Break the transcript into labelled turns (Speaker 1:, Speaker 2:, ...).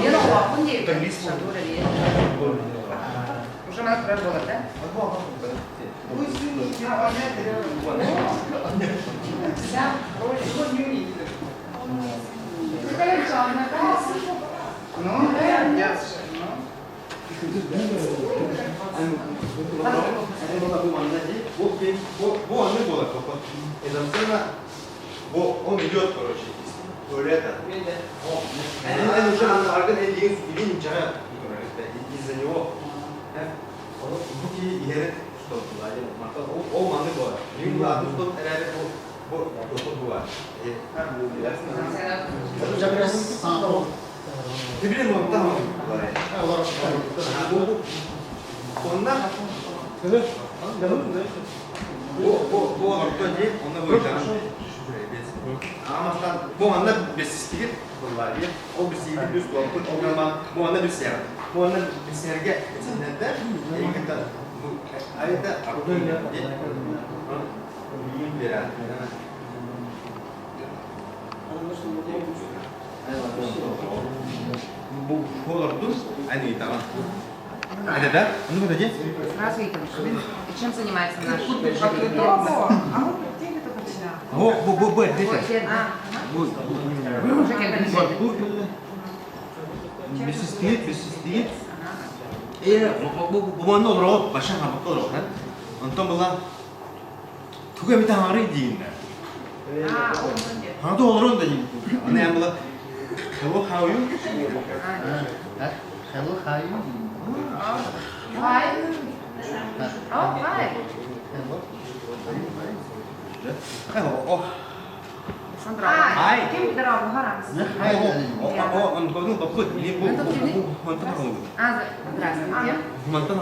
Speaker 1: Мен оҕолоохпун диэбитим. Шатура диэн. Уже мана турар буолар да?
Speaker 2: Бу анны буолар Бу он идет, короче, из туалета. Эн уже аргын илин чара из-за него. Бу киһи иһэрин ол маннык буолар. Билин атын стоп эрээри бу бу бу бар. Билин онтан Онна бу бу бу орто дии онно бу Аамастан бу манна бэсистигит буоллаа дии. Ол бисииби плюс туолбут ол гынан бу манна билсиэҕин. Бу манна билсиһэргэ эсиннэрдэ эйигин бу айда биэрэн. Бу олордун эн ыйтаҕын. Это да? Ну подойди.
Speaker 1: Сразу ыйтабын. И чем занимается наш
Speaker 2: Бу бу бу бу эрдэ. Бу бу бисистиит бисистиит. Э бу бу манна олороо баша хабакка олороо. Онтон була тугу эмит аҥарый дииннэр. Ханада олорон да диин. Аны эн була Hello, how are you?
Speaker 3: Hello, how are you?
Speaker 1: Hi. Oh, hi.
Speaker 3: Hello.
Speaker 2: О,
Speaker 1: Александра.
Speaker 2: Hi.
Speaker 1: Ким дорогу харас?
Speaker 2: О, он говорил, бабкут, или бу, бу, бу, мантан
Speaker 1: А, здравствуйте.
Speaker 2: Мантан.